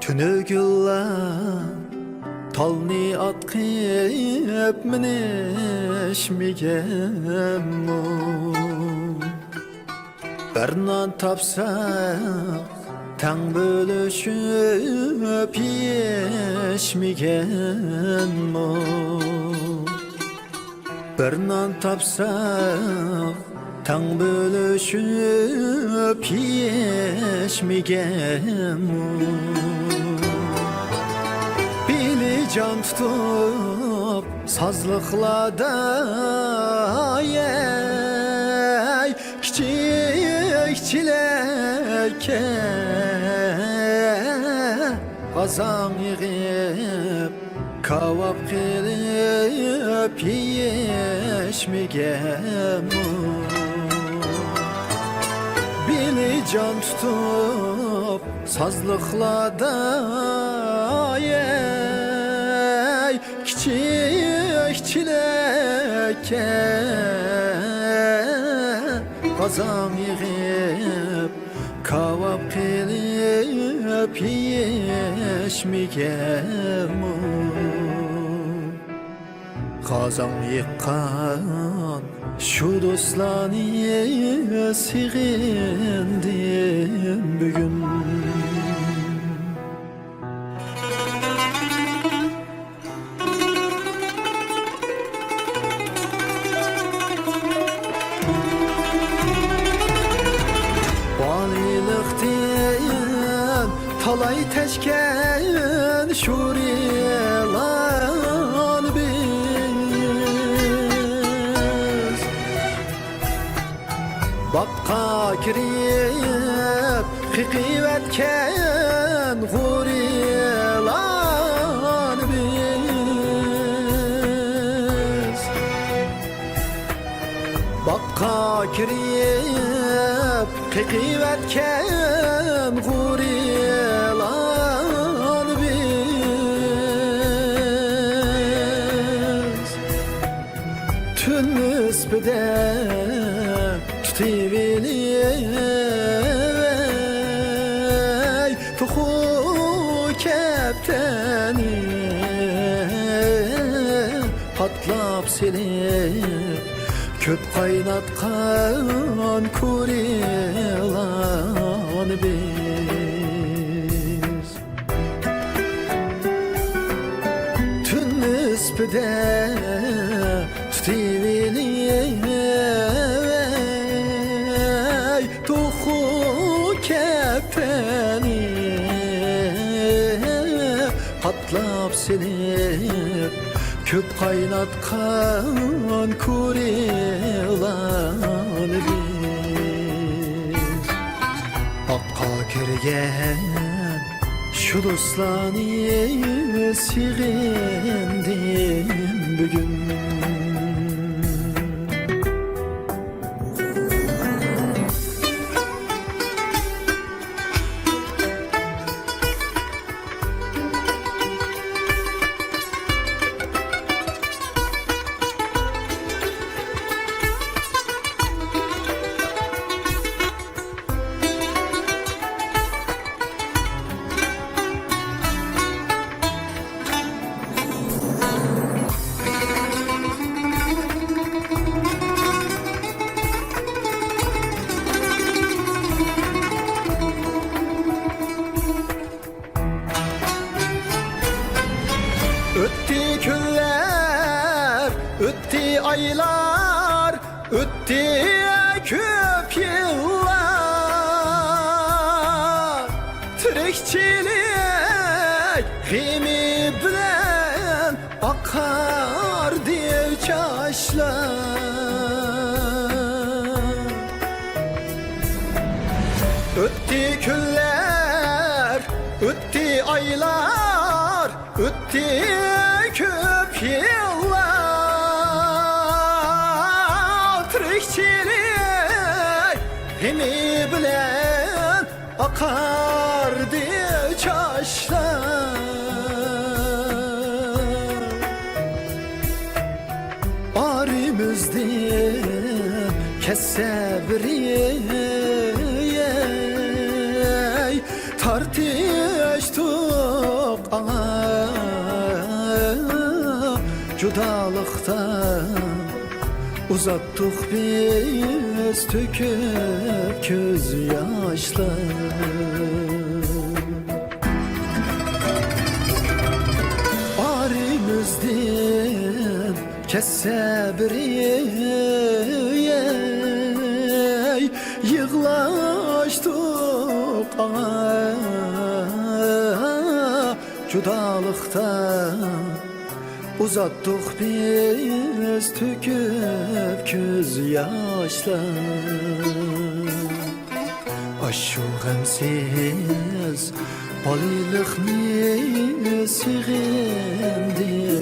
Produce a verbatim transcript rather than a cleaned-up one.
تۈنۈگۈنلا تالنى ئاتقىپ مىنىشمىگەنمۇ؟ بىر نان تاپساق تەڭ بۆلۈشۈپ يېيىشمىگەنمۇ؟ بىر نان تاپساق تەڭ بۆلۈشۈپ يېيىشمىگەنمۇ؟ بېلى جان تۇتۇپ سازلىقلاردا، ئەي، كىچىك چېلەككە غازاڭ يىغىپ، كاۋاپ قىلىپ يېيىشمىگەنمۇ؟ بېلى جان تۇتۇپ سازلىقلاردا، ئەي، كىچىك چېلەككە غازاڭ يىغىپ، كاۋاپ قىلىپ يېيىشمىگەنمۇ؟ غازاڭ يىغقان شۇ دوستلارنى سېغىندىم بۈگۈن. بالىلىقتىن تالاي تەشكەن شورىلار بىز. باغقا كىرىپ قېقىۋەتكەن غورىلار بىز. باغقا كىرىپ قېقىۋەتكەن غورىلار بىز. تۈن نىسپىدە تۇتۇۋېلىپ، ئەي، توخۇ كەپتەرنى قاتلاپ سېلىپ، كۆپ قايناتقان كورىلار بىز. تۈن نىسپىدە تۇتۇۋېلىپ، ئەي، توخۇ كەپتەرنى قاتلاپ سېلىپ، كۆپ قايناتقان كورىلار بىز. ئاتقا كىرگەن شۇ دوستلارنى سېغىندىم بۈگۈن. ئۆتتى كۈنلەر، ئۆتتى ئايلار، ئۆتتى كۆپ يىللار. تىرىكچىلىك غېمى بىلەن ئاقاردى چاچلار. ئۆتتى كۈنلەر، ئۆتتى ئايلار، ئۆتتى كۆپ يىللار. تىرىكچىلىك غېمى بىلەن ئاقاردى چاچلار. ئارىمىزدىن كەتسە بىرى، تارتىشتۇق ئاڭا جۇدالىقتا. ئۇزاتتۇق بىز تۆكۈپ كۆز ياشلار. ئارىمىزدىن كەتسە بىرى، يىغلاشتۇق ئاڭا جۇدالىقتا. ئۇزاتتۇق بىز تۆكۈپ كۆز ياشلار. ئاشۇ غەمسىز بالىلىقنى سېغىندىم.